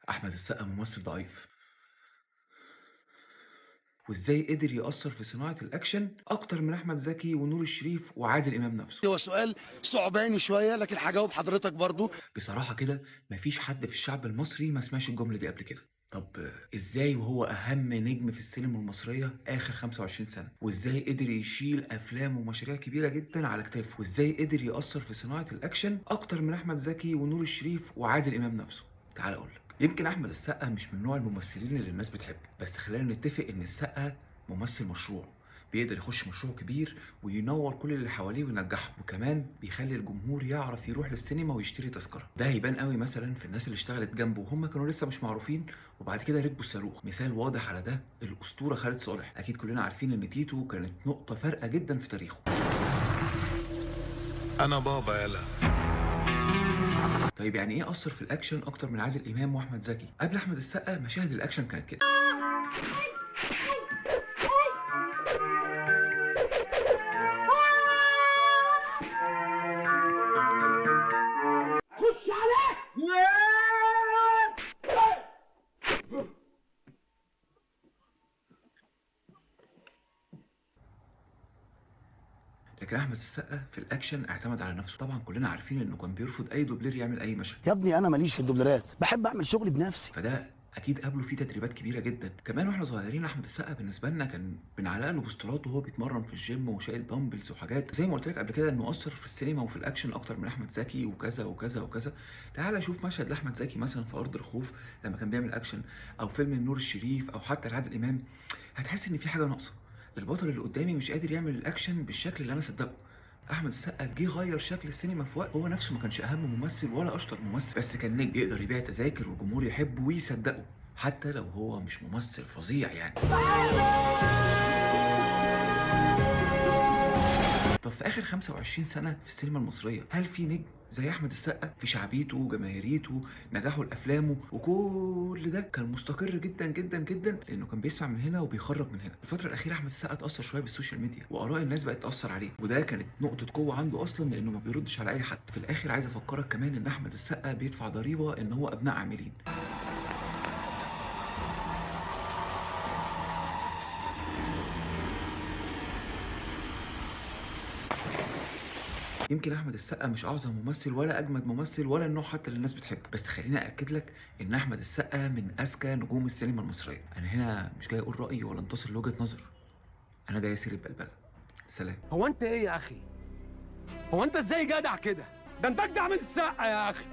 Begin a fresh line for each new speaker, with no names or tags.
احمد السقا ممثل ضعيف، وازاي قدر يأثر في صناعة الاكشن اكتر من احمد زكي ونور الشريف وعادل امام نفسه.
هو سؤال صعباني شوية لكن هجاوب حضرتك برضو.
بصراحة كده مفيش حد في الشعب المصري ما سمعش الجملة دي قبل كده. طب ازاي وهو اهم نجم في السينما المصرية اخر 25 سنة؟ وازاي قدر يشيل افلام ومشاريع كبيرة جدا على كتافه؟ وازاي قدر يأثر في صناعة الاكشن اكتر من احمد زكي ونور الشريف وعادل امام نفسه؟ تعال اقولك. يمكن احمد السقا مش من نوع الممثلين اللي الناس بتحبه، بس خلينا نتفق ان السقا ممثل مشروع، بيقدر يخش مشروع كبير وينور كل اللي حواليه وينجحه، وكمان بيخلي الجمهور يعرف يروح للسينما ويشتري تذكره. ده هيبان قوي مثلا في الناس اللي اشتغلت جنبه وهم كانوا لسه مش معروفين وبعد كده ركبوا الصاروخ. مثال واضح على ده الاسطورة خالد صالح. اكيد كلنا عارفين ان تيتو كانت نقطة فارقه جدا في تاريخه.
انا بابا يلا.
طيب يعني ايه اثر في الاكشن اكتر من عادل امام واحمد زكي؟ قبل احمد السقا مشاهد الاكشن كانت كده.
خش عليه.
لكن احمد السقا في الاكشن اعتمد على نفسه. طبعا كلنا عارفين انه كان بيرفض اي دوبلير يعمل اي مشهد.
يا ابني انا ماليش في الدوبلرات، بحب اعمل شغلي بنفسي.
فده اكيد قابله فيه تدريبات كبيرة جدا. كمان واحنا صغيرين احمد السقا بالنسبة لنا كان بنعلق له بوسترات وهو بيتمرن في الجيم وشايل dumbbells وحاجات. زي ما قلت لك قبل كده انه اثر في السينما وفي الاكشن اكتر من احمد زكي وكذا وكذا وكذا. تعال شوف مشهد لاحمد زكي مثلا في ارض الخوف لما كان بيعمل اكشن، او فيلم النور الشريف، او حتى لعادل امام، هتحس ان في حاجة ناقصه. البطل اللي قدامي مش قادر يعمل الاكشن بالشكل اللي انا صدقه. احمد السقا جه غير شكل السينما في وقت هو نفسه ما كانش اهم ممثل ولا اشطر ممثل، بس كان نجم يقدر يبيع تذاكر والجمهور يحبه ويصدقه حتى لو هو مش ممثل فظيع يعني. طب في اخر 25 سنة في السينما المصرية هل في نجم زي احمد السقا في شعبيته وجماهيريته نجاحه لافلامه وكل ده كان مستقر جدا جدا جدا، لانه كان بيسمع من هنا وبيخرج من هنا. الفترة الاخيرة احمد السقا اتاثر شوية بال social media واراء الناس بقت تاثر عليه، وده كانت نقطة قوة عنده اصلا لانه ما بيردش على اي حد. في الاخر عايز افكرك كمان ان احمد السقا بيدفع ضريبة ان هو ابناء عاملين. يمكن احمد السقا مش اعظم ممثل ولا اجمد ممثل ولا النوع حتى اللي الناس بتحبه، بس خليني اكد لك ان احمد السقا من اذكى نجوم السينما المصرية. انا هنا مش جاي اقول رايي ولا انتصر لوجهه نظر، انا جاي اسير البلبلة. سلام.
هو انت ايه يا اخي؟ هو انت ازاي جدع كده؟ ده انت اجدع من السقا يا اخي.